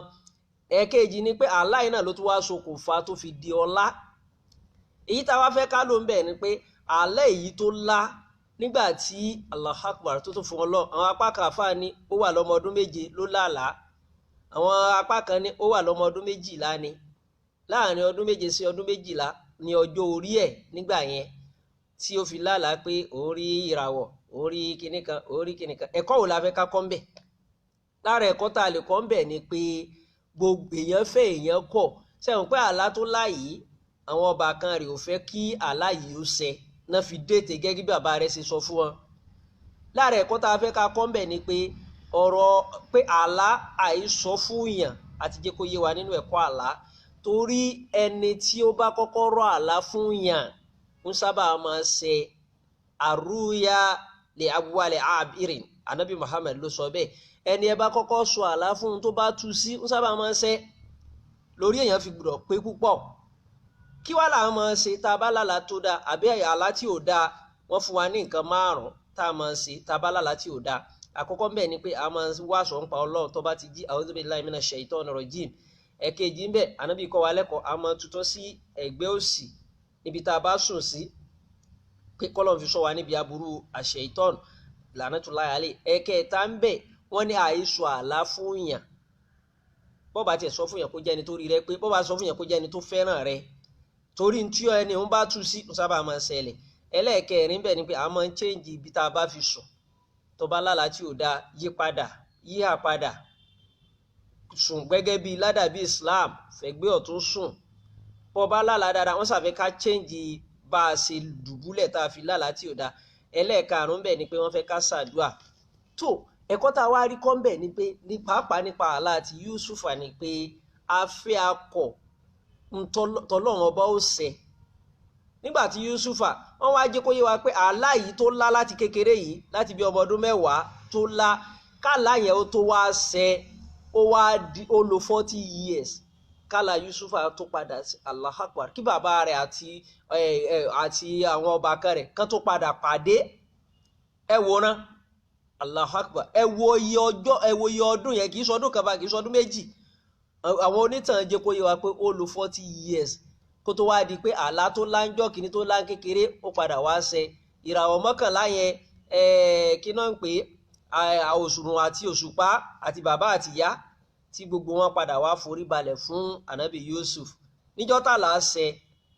Ẹ̀kejì ni pé àlá yìí náà ló tún wá ṣokùnfà tó fi di ọlá. Èyí tá a wá fẹ́ ká ló ń bẹ̀ ni pé àlá èyí tó lá nígbà tí Allahu Akbar tó tún fún ọ lọ, àwọn apá kan àfáà ní ó wà lọ́mọ ọdún 7 ló lálàá, àwọn apá kan ní ó wà lọ́mọ ọdún 12 ni. Láàrin ọdún 7 sí ọdún 12 ní ọjọ́ orí ẹ̀ nígbà yẹn tí ó fi lálàá pé òun rí ìràwọ̀, òun rí kinní kan, òun rí kinní kan. Ẹ̀kọ́ wo la fẹ́ ká kọ́ ń bẹ̀? Lára ẹ̀kọ́ tá a lè kọ́ ń bẹ̀ ni pé gbogbo èèyàn fẹ́ èèyàn kọ̀. Sẹ́wọ̀n pé àlá tó lá yìí, àwọn ọba kan rè ò fẹ́ kí àlá yìí ó ṣẹ, náà fi dètè gẹ́gẹ́ bí bàbá rẹ̀ ṣe sọ fún wọn. Lára ẹ̀kọ́ tá a fẹ́ ká kọ́ ń bẹ̀ ni pé ọ̀rọ̀ pé àlá àìsọ fún yàn àti jẹ́ kó yé wa nínú ẹ̀kọ́ àlá, torí ẹni tí ó bá kọ́kọ́ rọ̀ àlá fún yàn ń sábà máa ṣe àrúyá lè awúwalẹ̀ àbírin. Anabi Muhammad ló sọ bẹ́ẹ̀, ẹni ẹ bá kọ́kọ́ sọ àlá fún un tó bá tú sí ń sábà máa ṣe. Lórí èèyàn fi gbọ́dọ̀ pé púpọ̀. Kí wá là ń máa ṣe tá a bá lálàá tó dáa àbí àlá tí ò dáa? Wọ́n fún wa ní nǹkan 5 tá a máa ṣe tá a bá lálàá tí ò dáa. Àkọ́kọ́ ńbẹ̀ ni pé a máa wá aṣọ ń pa Ọlọ́run tó bá ti jí, a'udhu billahi minash shaitani rajim. Ẹ̀kejì ńbẹ̀, Ànábì kọ́ wa lẹ́kọ̀ọ́, a máa tutọ́ sí ẹ̀gbẹ́ òsì níbi tá a bá sùn sí, pé kọ́lọ́n fi sọ wa níbi aburú àṣẹ̀ìtọ́n la'natullahi alayhi. Ẹ̀kẹta ńbẹ̀, wọ́n ní àìsọ àlá fún yàn. Bọ́ba tiẹ̀ sọ fún yàn kó jẹ́ ẹni tó rí rẹ pé, bọ́ba sọ fún yàn kó jẹ́ ẹni tó fẹ́ràn rẹ, torí tí ẹni ń bá tú sí ń sábà máa ṣẹlẹ̀. Ẹlẹ́ẹ̀kẹrin bẹ̀ ni pé a máa ń change ibi tá a bá fi sùn. Tó bá lálàá tí ò dáa, yí padà, yíhà padà, sùn gẹ́gẹ́ bí ládàbí Islam, fẹ̀gbẹ́ ọ̀tún sùn. Bọ́ bá lálàá dáadáa, wọ́n ṣàfẹ́ ká change bá a ṣe dùbúlẹ̀ tá a fi lálàá tí ò dáa. Ẹlẹ́ẹ̀karùn-ún bẹ̀ ni pé wọ́n fẹ́ ká ṣàdúà. Tó ẹ̀kọ́ tá a wá rí kọ́ ń bẹ̀ ni pé ní pàápàá nípa àlá àti Yusufa ni pé afẹ́ akọ̀ tọ́lọ́run ọba ó ṣẹ. Nígbà tí Yusufa wọ́n wá jẹ́ kó yé wa pé àlá yìí tó lá láti kékeré yìí, láti bí ọmọ ọdún 10 tó lá, kálá yẹn ó tó wá ṣẹ, ó wá di ó lò 40 years kálá Yusufa tó padà sí. Allahu Akbar, kí bàbá rẹ̀ àti àwọn ọba kan rẹ̀ kán tó padà pàdé. Ẹ wòran, Allahu Akbar, ẹ wo iye ọjọ́, ẹ wo iye ọdún yẹn, kì í sọdún kan bá, kì í sọdún méjì. Àwọn onítàn jẹ́ kó yé wa pé ó lò 40 years kó tó wá di pé àlá tó láńjọ́ kìíní tó lá kékeré ó padà wá ṣẹ. Ìràwọ̀ 11 yẹn, kí náà ń pè é, òṣùrùn àti òṣùpá àti bàbá àti ìyá tí gbogbo wọn padà wá forí balẹ̀ fún anabi Yusuf níjọ́ tá là á ṣẹ.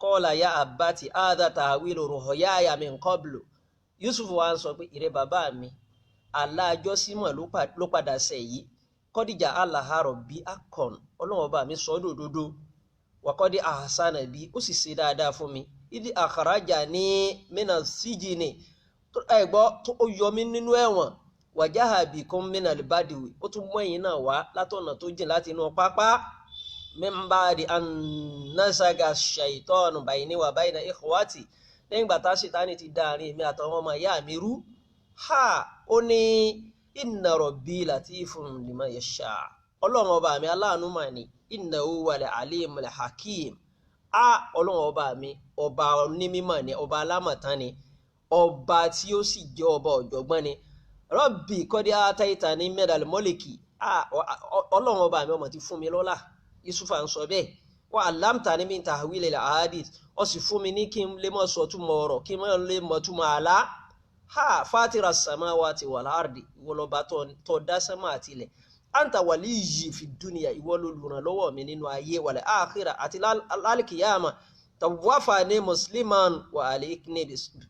Kọ́ọ̀lá ya abati hadha ta'wilu ru'yaya min qablu. Yusuf wa ń sọ pé ìrẹ́ bàbá mi, àlá àjọsímọ̀ ló padà ṣẹ yìí. Kọ́díjà aláhàrọ̀ bí akọ̀n, ọlọ́run ọba mi sọ dòdòdó. Wàkọ́dí àhásánà bí ó sì ṣe dáadáa fún mi. Ìdí àkàràjà ní mínà síjìnì, ẹ̀gbọ́ tó yọ mí nínú ẹ̀wọ̀n. Wàjáhà bí kún mínà libadiwi, ó tún mú ẹ̀yìn náà wá látọ̀nà tó jìn láti inú pápá. Mímbàdí anáṣàgà ṣàìtọ́nù bàyìní wà báyìí ikhwati, lẹ́yìn ìgbà tá ṣètánì ti dáàrin èmi àtàwọn ọmọ ìyá mi rú. Ha, ó ní inna rabbi latifun lima yasha, ọlọ́run ọba mi aláàánú mà ní. Innahu wal alimul hakim, a ọlọ́run ọba mi ọba onímọ̀ ni, ọba alámọ̀tán ni, ọba tí ó sì jẹ́ ọba ọ̀jọ̀gbọ́n ni. Rabbi qad ataitani minal mulki, a ọlọ́run ọba mi ọmọ ti fún mi lọ́lá. Yusufa ń sọ bẹ́ẹ̀. Wa allamtani min tahwilil ahadith, ó sì fún mi ní kí n lè mọ̀ sọ túmọ̀ ọ̀rọ̀, kí n lè mọ̀ túmọ̀ àlá. Ha, fatira samawati wal ardi, ìwọ lọba tó dá sánmà àti ilẹ̀. Anta waliyyi fi dunya, ìwọ lolùrànlọ́wọ́ mi nínú ayé, wal akhirah àti lálìkìyàmà. Tawaffani musliman wa alhiqni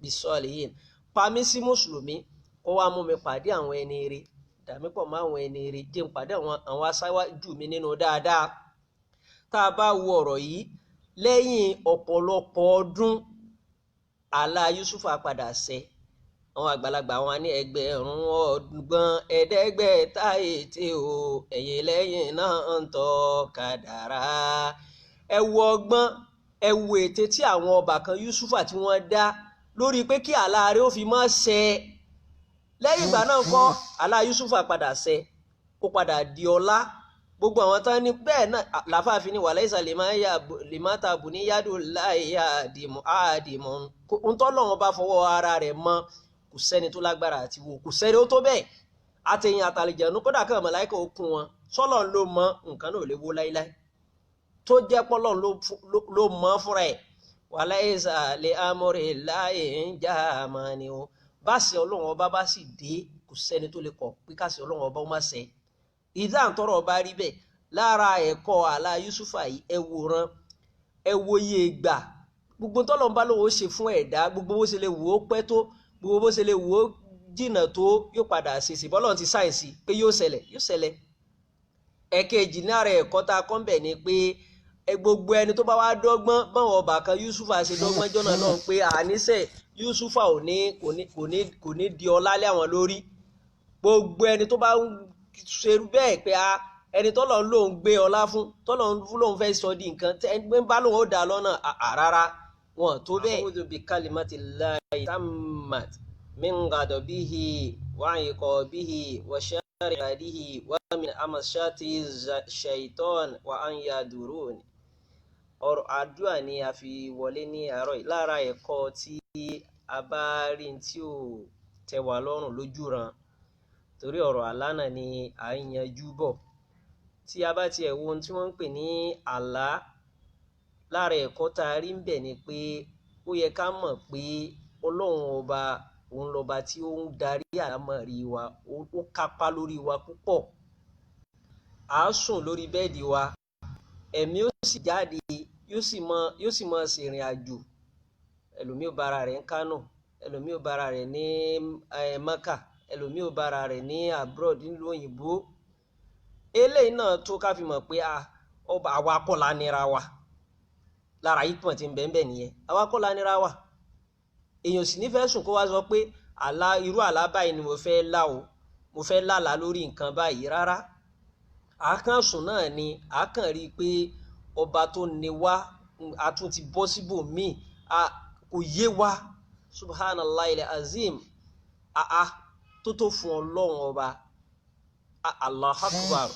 bis-salihin, pa mí sí mùsùlùmí, kó wá mú mi pàdé àwọn ẹni ire, dàmí pọ̀ mọ́ àwọn ẹni ire, jẹ́ n pàdé àwọn aṣáájú mi nínú dáadáa. Tá a bá wo ọ̀rọ̀ yìí, lẹ́yìn ọ̀pọ̀lọpọ̀ ọdún àlá Yusufa padà ṣẹ. Àwọn àgbàlagbà wọn ní ẹgbẹ̀rún ọgbọ̀n ẹ̀ẹ́dẹ́gbẹ̀ta ètè o, ẹ̀yìn lẹ́yìn náà ń tọ́ kádàrá. Ẹ wo ọgbọ́n, ẹ wo ète tí àwọn ọba kan Yusufa tí wọ́n dá lórí pé kí àlá rẹ̀ ó fi má ṣẹ. Lẹ́yìn ìgbà náà kọ́ àlá Yusufa padà ṣẹ, ó padà di ọlá. Gbogbo àwọn tán ní bẹ́ẹ̀ náà làfáàfin ní wàlẹ́ ìsàlẹ̀ lèmátà bù ní yádùn láìyá àdìmú àdìmú. Ń tọ́lọ́run bá fọwọ́ ara rẹ̀ mọ́, kò sẹ́ni tó lágbára àti wo, kò sẹ́ni ó tó bẹ́ẹ̀. Àtẹ̀yìn àtàlìjẹ̀nu kódà kan màláíkà ó kún wọn, sọ́lọ̀ ló mọ nǹkan náà ò lè wó láíláí, tó jẹ́ pọ́lọ̀ ló mọ fúnra ẹ̀. Wàlẹ́ ìsàlẹ̀ amúre láì ń já àmọ́ ni o. Bá ṣe ọlọ́run ọba bá sì dé, kò sẹ́ni tó lè kọ̀ pé káṣe ọlọ́run ọba ó má ṣe. Ìdá àtọ́rọ̀ ọba rí bẹ́ẹ̀. Lára ẹ̀kọ́ àlá Yusufa yìí, ẹ wòran, ẹ wo iye ìgbà gbogbo tọ́lọ́run bá lóun ó ṣe fún ẹ̀dá, gbogbo bó ṣe lè wò ó pẹ́ tó, gbogbo bó ṣe lè wò ó jìnnà tó, yóò padà ṣèṣì. Bọ́lọ́run ti sáyẹ̀nsì pé yóò ṣẹlẹ̀, yóò ṣẹlẹ̀. Ẹ̀kejì lára ẹ̀kọ́ tá a kọ́ ń bẹ̀ ni pé gbogbo ẹni tó bá wá dọ́gbọ́n báwọn ọba kan Yusufa ṣe dọ́gbọ́n jọ́nà náà pé àníṣe Yusufa ò ní kò ní di ọlá lé àwọn lórí. Gbogbo ẹni tó bá ṣe bẹ́ẹ̀ pé a ẹni tọ́lọ̀ ń lòun gbé ọlá fún, tọ́lọ̀ ń lòun fẹ́ sọ di nǹkan ẹni bá lòun ó dá lọ́nà àrárá wọn tó bẹ́ẹ̀. A'udhu bi kalimatillahi tammat min ghadabihi wa iqabihi wa sharri ibadihi wa min amashati shaitan wa an yadurun. Ọ̀rọ̀ àdúrà ni a fi wọlé ní àárọ̀ yìí. Lára ẹ̀kọ́ tí a bá rí tí ò tẹ́ wa lọ́rùn lójú ran, torí ọ̀rọ̀ àlá náà ni à ń yanjú bọ̀. Tí a bá tiẹ̀ wo ohun tí wọ́n ń pè ní àlá, lára ẹ̀kọ́ tá a rí ń bẹ̀ ni pé ó yẹ ká mọ̀ pé Ọlọ́run ọba òun lọ́ba tí ó ń darí àlámọ̀rí wa, ó kápá lórí wa púpọ̀. À á sùn lórí bẹ́ẹ̀dì wa, ẹ̀mí ó sì jáde, yóò sì mọ ṣèrìn àjò. Ẹlòmíì ó bára rẹ̀ ń Kánò, ẹlòmíì ó bára rẹ̀ ní Mẹ́kà, ẹlòmíì ó bára rẹ̀ ní abroad nílùú òyìnbó. Eléyìí náà tó ká fi mọ̀ pé ọba àwa kọ́ la nira wa. Lára ìpọ̀n tí ń bẹ́ẹ̀ bẹ́ẹ̀ nìyẹn, àwa kọ́ la nira wa. Èèyàn sì ní fẹ́ sùn kó wá sọ pé Àlá, irú àlá báyìí ni mo fẹ́ lá o, mo fẹ́ lálàá lórí nǹkan báyìí. Rárá, àákàn sùn náà ni àákàn rí i pé ọba tó ní wá, a tún ti bọ́ síbò míì, kò yé wa. Subhanallah ilẹ̀ azim, àá tó fún Ọlọ́run ọba, Allah akbar.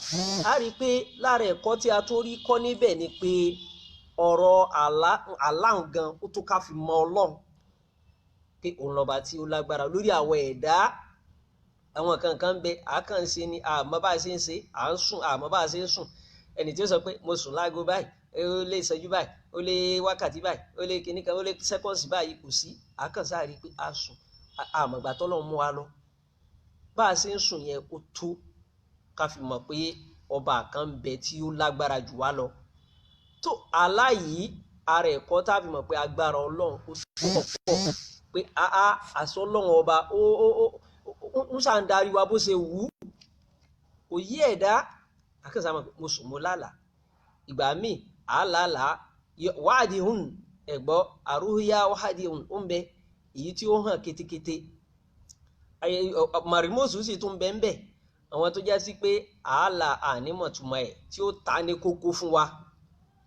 A rí i pé lára ẹ̀kọ́ tí a tún rí kọ́ níbẹ̀ ni pé ọ̀rọ̀ àlá gan ó tó ká fi mọ Ọlọ́run pé òun lọ́ba tí ó lágbára lórí àwọn ẹ̀dá. Àwọn kankan bẹ àákànṣe ni, àmọ́ bá a ṣe ń ṣe, à ń sùn, àmọ́ bá a ṣe ń sùn. Ẹni tí ó sọ pé mo sùn láago báyìí, ó lé ìṣẹ́jú báyìí, ó lé wákàtí báyìí, ó lé kíní kan, ó lé sẹ́kọ̀nsì báyìí, kò sí. Àákànṣe àrí pé a sùn, àmọ̀gbà tọ́lọ́run mú wa lọ. Bá a ṣe ń sùn yẹn, ó tó ká fi mọ̀ pé ọba kan ń bẹ tí ó lágbára jù wá lọ. Tó àlá yìí, ara ẹ̀kọ́ tá a fi mọ̀ pé agbára Ọlọ́run ó pọ̀ pọ̀, pé àṣọ Ọlọ́run ọba ó ń ṣàn darí wa bó ṣe wù ú, kò yí ẹ̀dá. Àkànṣe àmọ̀ mo sùn mo lálàá. Ìgbà míì àlàálà wáàdì hùn ẹ̀gbọ́ àrùhíyá wáàdì hùn ó ń bẹ, èyí tí ó hàn ketekete. Màrìmọ́sù sì tún bẹ ń bẹ, àwọn tó já sí pé àálà ànímọ̀túmọ̀ ẹ̀ tí ó ta ní kókó fún wa,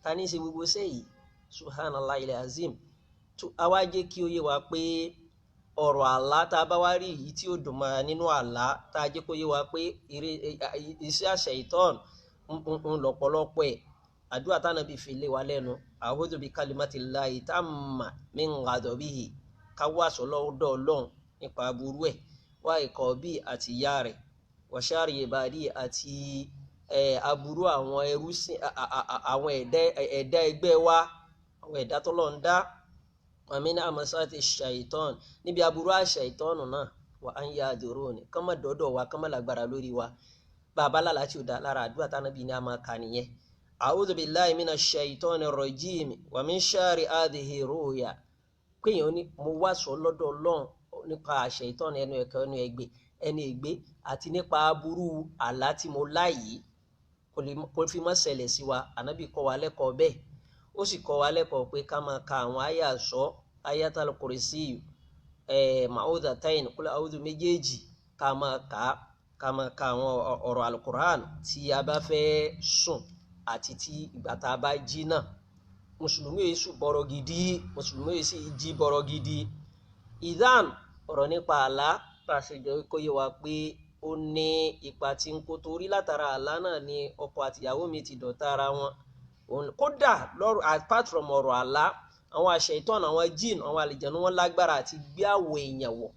ta ní ṣe gbogbo sẹ́yìí. Subhanallah ilẹ̀ azim. Tó àwa jẹ́ kí ó yé wa pé ọ̀rọ̀ àlá tá a bá wá rí èyí tí ó dùn mọ́ nínú àlá, tá a jẹ́ kó yé wa pé iṣẹ́ àṣẹ ìtọ́n ń lọ́pọ̀lọpọ̀ ẹ̀. Àdúrà tánàbí fi lé wa lẹ́nu, a'udhu bi kalimatillahi tamma min ghadabihi, ká wá aṣọ lọ́dọ̀ Ọlọ́run nípa aburú ẹ̀, wá ikọ̀ bí àti ìyá rẹ̀, wa shari ibadi àti aburú àwọn ẹrú sí àwọn ẹ̀dá ẹgbẹ́ wa, àwọn ẹ̀dá tọ́lọ́run dá, wa min amasati shaitan, níbi aburú àṣàìtọ́nù náà, wa an yahdurun, kán má dọ́dọ̀ wa, kán má lágbára lórí wa. Bàbá lálàá tí ò dá lára àdúrà tánàbí ni a máa kà nìyẹn. A'udhu billahi minash shaitani rrajim wa min sharri hadhihi ru'ya. Kéèyàn ní mo wá sọ lọ́dọ̀ Ọlọ́run nípa àṣàìtọ́nù ẹnu ẹ̀kọ́ ẹnu ẹ̀gbẹ́ ẹni ègbé àti nípa aburú àlá tí mo lá yìí, kò fi mọ́ ṣẹlẹ̀ sí wa. Ànábì kọ́ wa lẹ́kọ̀ọ́ bẹ́ẹ̀, ó sì kọ́ wa lẹ́kọ̀ọ́ pé ká máa ka àwọn àyà sọ, ayatal kursiyu, ma'udhatain, kul a'udhu méjèèjì, ká máa kà, ká máa ka àwọn ọ̀rọ̀ alukur'an tí a bá fẹ́ sùn àti tí ìgbà tá a bá jí náà. Mùsùlùmí yìí sùn bọ̀rọ̀ gidi, mùsùlùmí yìí sì jí bọ̀rọ̀ gidi. Ìdán ọ̀rọ̀ nípa àlá bá a ṣe jọ kó yé wa pé ó ní ipa tí ń kó, torí látara àlá náà ni ọkọ àtìyàwó mi ti dọ̀tá ara wọn. Kódà lọ́rọ̀, apart from ọ̀rọ̀ àlá, àwọn àṣẹ ìtọ́nà, àwọn jíìn, àwọn àlìjẹ̀nu, wọn lágbára àti gbé àwọ̀ èèyàn wọ̀,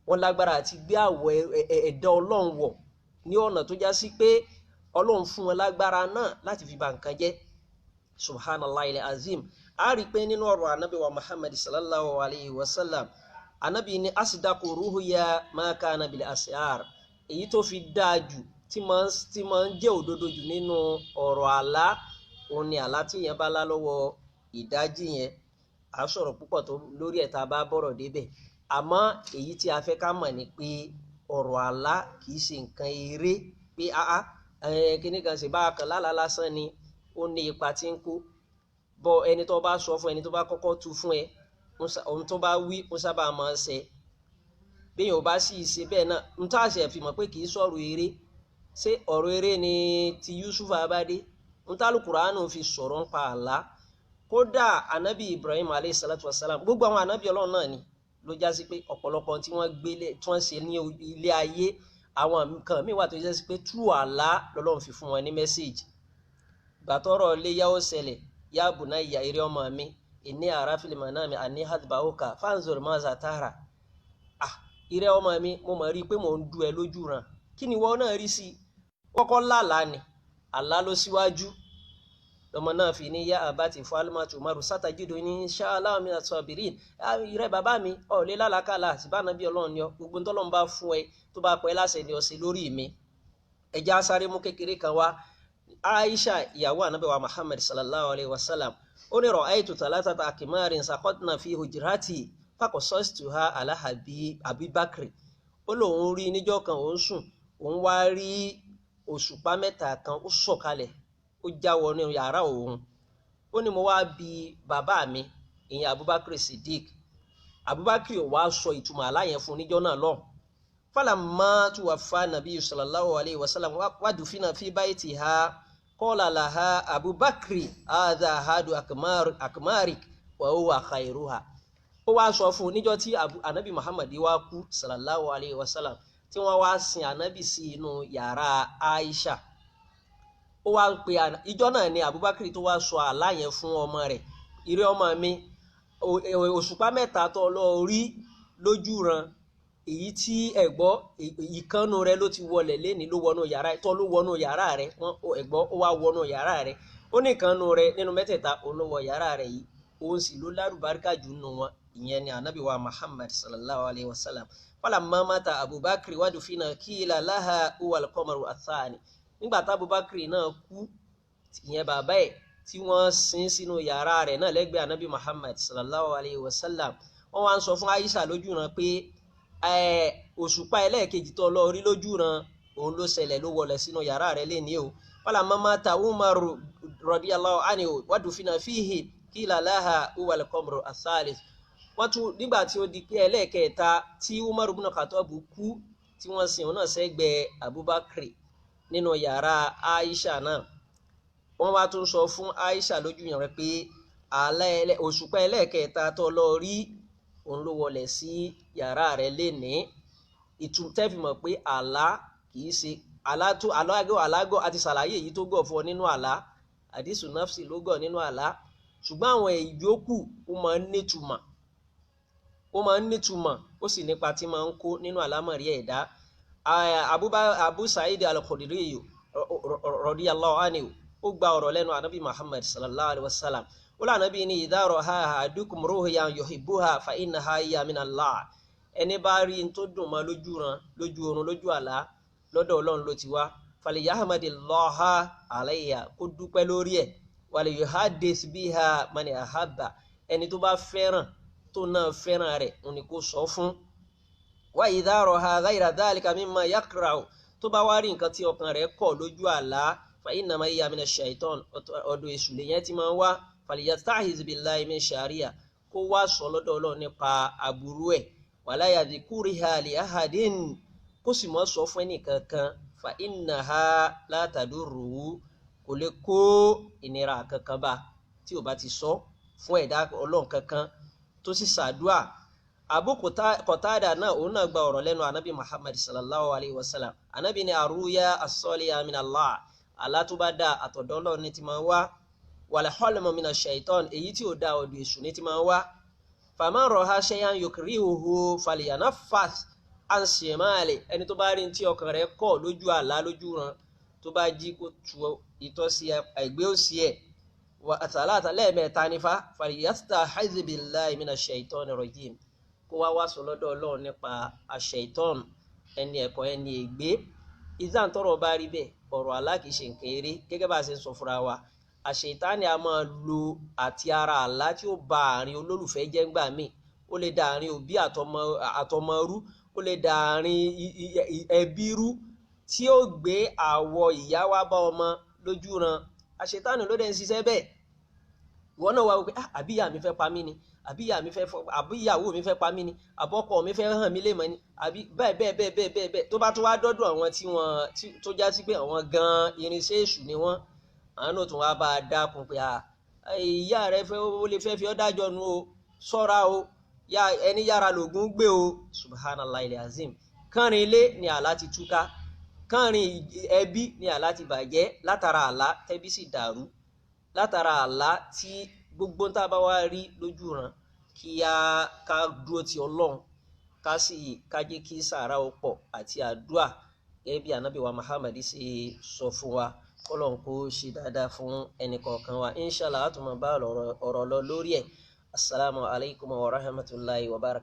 wọ́n lágbára àti gbé àwọ̀ ẹ̀dá Ọlọ́run wọ̀ ní ọ̀nà tó já sí pé Ọlọ́run fún wọn lágbára náà láti fi ba nǹkan jẹ́. Subhanallah ilẹ̀ azim. A rí i pé nínú ọ̀rọ̀ anabi wa Muhammad sallallahu alayhi wa sallam, anabi ní asidaku ruhuya ma kana bil asihar, èyí tó fi dáa jù tí máa ń jẹ́ òdodo jù nínú ọ̀rọ̀ àlá, òun ni àlá tí èèyàn bá lá lọ́wọ́ ìdájí yẹn. À ń sọ̀rọ̀ púpọ̀ tó lórí ẹ̀ tá a bá bọ̀rọ̀ débẹ̀, àmọ́ èyí tí a fẹ́ ká mọ̀ ni pé ọ̀rọ̀ àlá kì í ṣe nǹkan eré pé kíní kan ṣe bá a kan lálàá lásán ni, ó ní ipa tí ń kó bọ ẹni tó bá sọ fún ẹni tó bá kọ́kọ́ tú fún ẹ, ohun tó bá wí ó sábà máa ń ṣe. Bí èèyàn ò bá sì ṣe bẹ́ẹ̀ náà, n tá àṣẹ fi mọ̀ pé kì í sọ̀rọ̀ eré. Ṣé ọ̀rọ̀ eré ni ti Yusuf abade? N tá Al-Qur'anu fi sọ̀rọ̀ ń pa àlá. Kódà anabi Ibrahim alayhi salatu wasalam, gbogbo àwọn anabi Ọlọ́run náà ni ló já sí pé ọ̀pọ̀lọpọ̀ tí wọ́n gbélé tí wọ́n ṣe ní ilé ayé, àwọn nǹkan míì wà tó já sí pé tú àlá lọ́lọ́run fi fún wọn ní mẹ́sáàgì. Gbàtọ́rọ̀ léyà ó ṣẹlẹ̀, ya bunayya, eré ọmọ mi, inni ara fil manami anni hadbauka fanzur maza tara. Ah, eré ọmọ mi, mo mọ̀ rí i pé mò ń du ẹ lójú ràn, kí ni wọ́n náà rí sí i? Kọ́kọ́ lálàá ni, àlá ló síwájú. Lọmọ náà fi ní yá abati fálímàtù maru sátàjídò ní insha Allah mina sabirin. Ìrẹ bàbá mi, ọ̀lẹ́ lálàkàlà síbáná bí Ọlọ́run ni ọ, gbogbo ntọ́lọ́run bá fún ẹ tó bá pẹ́ láṣẹ ni ọ ṣe lórí mi. Ẹja sáré mú kékeré kan wá. Aisha ìyàwó ànábì wa Muhammad sallallahu alayhi wa sallam, ó ní ra'aytu thalathata akmarin saqatna fi hujrati faqasastuha ala Abi Bakri. Ó lóun rí níjọ́ kan òun sùn, òun wá rí òṣùpá mẹ́ta kan ó sọ̀kalẹ̀, ó já wọnú yàrá òun. Ó ní mo wá bi bàbá mi, ìyẹn Abubakar Siddiq, Abubakar wá sọ ìtumọ̀ àlá yẹn fún níjọ́ náà lọ. Falamma tuwaffa nabiyyu sallallahu alayhi wa sallam wa dufina fi baytiha qala laha Abubakar hadha ahadu akmarik wa huwa khairuha. Ó wá sọ fún níjọ́ tí anabi Muhammad wá kú sallallahu alayhi wa sallam, tí wọ́n wá sin anabi sí inú yàrá Aisha. Ó wá ń pe ìjọ́ náà ni Abubakar tó wá sọ àlá yẹn fún ọmọ rẹ̀. Ìrẹ́ ọmọ mi, òṣùpá mẹ́ta tó lọ rí lójú ran, èyí tí ẹ̀gbọ́ ìkànnù rẹ ló ti wọlẹ̀ léni, ló wọnú yàrá tó ló wọnú yàrá rẹ, ẹ̀gbọ́ ó wá wọnú yàrá rẹ, ó ní ìkànnù rẹ nínú mẹ́tẹ̀ẹ̀ta òun ló wọ yàrá rẹ yìí, òun sì ló lárúbáríkà jù nù wọn. Ìyẹn ni anabi wa Muhammad sallallahu alayhi wa sallam. Falamma mata Abubakar wadufina qila laha huwal qamaru athani. Nígbà tá Abubakar náà kú, ìyẹn bàbá ẹ̀, tí wọ́n sin sínú yàrá rẹ̀ náà lẹ́gbẹ̀ẹ́ anabi Muhammad sallallahu alayhi wa sallam, wọ́n wá ń sọ fún Aisha lójúran pé òṣùpá ẹlẹ́ẹ̀kejì tó lọ rí lójúran òun ló ṣẹlẹ̀, ló wọlé sínú yàrá rẹ̀ léni o. Falamma mata Umar radiyallahu anhu wadufina fihi qila laha huwal qamaru athalith. Wọ́n tún nígbà tí ó di pé ẹlẹ́ẹ̀kẹta tí Umar ibn Khattab kú, tí wọ́n sin òun náà sẹ́gbẹ̀ẹ́ Abubakar nínú yàrá Aisha náà, wọ́n wá tún sọ fún Aisha lójú yàn rẹ pé òṣùpá ẹlẹ́ẹ̀kẹta tó lọ rí òun ló wọlé sí yàrá rẹ̀ lénìí. Ìtútẹ́fìmọ̀ pé àlá kìí ṣe àlá tó alágọ̀ àti ṣàlàyé èyí tó gọ̀ fún ọ nínú àlá, àdìsù nafsi ló gọ̀ nínú àlá, ṣùgbọ́n àwọn ìyókù ó máa ń nítumọ̀, ó máa ń nítumọ̀, ó sì nípa tí máa ń kó nínú àlámọ̀rí ẹ̀dá. Abu Sa'id al-Khudri radiyallahu anhu ó gba ọ̀rọ̀ lẹ́nu anabi Muhammad sallallahu alayhi wa sallam. Ó lànà bí ní idha ra'a ahadukum ru'yan yuhibbuha fa innaha hiya min Allah. Ẹni bá rí n tó dùn mọ́ lójú ran, lójú oorun, lójú àlá, lọ́dọ̀ Ọlọ́run ló ti wá. Falyahmadillaha alayha, kó dúpẹ́ lórí ẹ̀. Waliyuhaddith biha man ahabba, ẹni tó bá fẹ́ràn tó náà fẹ́ràn rẹ̀ òun ni kó sọ fún. Wa idha ra'a ghayra dhalika mimma yakra'u, tó bá wá rí nǹkan tí ọkàn rẹ̀ kọ̀ lójú àlá, fa innama hiya mina shaitan, ọ̀dọ̀ èṣù lèyẹn ti máa ń wá. Falyasta'iz billahi min shariha, kó wá sọ lọ́dọ̀ Ọlọ́run nípa aburú ẹ̀. Wala yadhkuriha li ahadin, kó sì mọ́ sọ fún ẹnì kankan. Fa innaha la tadurruhu, kò lè kó ìnira kankan bá tí ò bá ti sọ fún ẹ̀dá Ọlọ́run kankan tó sì ṣàdúà. Abu Qatada náà òun náà gba ọ̀rọ̀ lẹ́nu anabi Muhammad sallallahu alayhi wa sallam. Anabi ni arruya as-saliha min Allah, àlá tó bá dáa àtọ̀dọ̀ Ọlọ́run ní ti máa ń wá. Wal hulmu mina shaitan, èyí tí ò dáa ọ̀dọ̀ èṣù ní ti máa ń wá. Faman ra'a shay'an yukrihuhu falyanaffas an shimali, ẹni tó bá rí tí ọkàn rẹ̀ kọ̀ lójú àlá lójú ran, tó bá jí kó tu ìtọ́ sí ẹ̀gbẹ́ òsì ẹ̀ wa àtàlátà lẹ́ẹ̀mẹ́ta nífa. Falyasta'iz billahi mina shaitani rajim, kó wá wá sọ lọ́dọ̀ Ọlọ́run nípa aṣ-ṣaitan, ẹni ẹ̀kọ́ ẹni ègbé. Ìdáǹtọ́rọ̀ bá rí bẹ́ẹ̀, ọ̀rọ̀ àlá kìí ṣe nǹkan eré. Gẹ́gẹ́ bá a ṣe ń sọ fúnra wa, àṣetánì a máa lo àti ara àlá tí ó ba àárín olólùfẹ́ jẹ́ ńgbà míì, ó lè da àárín òbí àtọmọ rú, ó lè da àárín ẹbí rú, tí ó gbé àwọ̀ ìyá wá bá ọmọ lójú ran. Àṣetánì ló dẹ̀ ń ṣiṣẹ́ bẹ́ẹ̀. Ìwọ náà wá wípé àbí ìyá mi fẹ́ pa mí ni, àbí ìyá mi fẹ́ àbí ìyàwó mi fẹ́ pa mí ni, àbọ́kọ mi fẹ́ hàn mí lè mọ́ ni, àbí bẹ́ẹ̀ bẹ́ẹ̀ bẹ́ẹ̀ bẹ́ẹ̀ bẹ́ẹ̀ bẹ́ẹ̀. Tó bá tún wá dọ́dọ̀ àwọn tí wọ́n tó já sí pé àwọn gan-an irinṣẹ́ èṣù ni wọ́n, àwọn náà tún wá bá a dákun pé ìyá rẹ fẹ́ ó lè fẹ́ fi ọ́ dájọ́ nu o, ṣọ́ra o, ẹni yára lògùn gbé o. Subhanallah ilẹ̀ azim. Kánrin ilé ni àlá ti túká, kánrin ẹbí ni àlá ti bàjẹ́, látara àlá tẹ́bí sì dàrú, látara àlá tí gbogbo tá a bá wá rí lójú ran, kí a ká dúró ti Ọlọ́run, ká sì ká jẹ́ kí sàárà ó pọ̀ àti àdúà, gẹ́gẹ́ bí anabi wa Muhammad ṣe sọ fún wa. Kọ́lọ́n kó ṣe dáadáa fún ẹnì kọ̀ọ̀kan wa. Inshallah a tún máa bá ọ̀rọ̀ lọ lórí ẹ̀. Assalamu alaikum wa rahmatulahi wa barakatuh.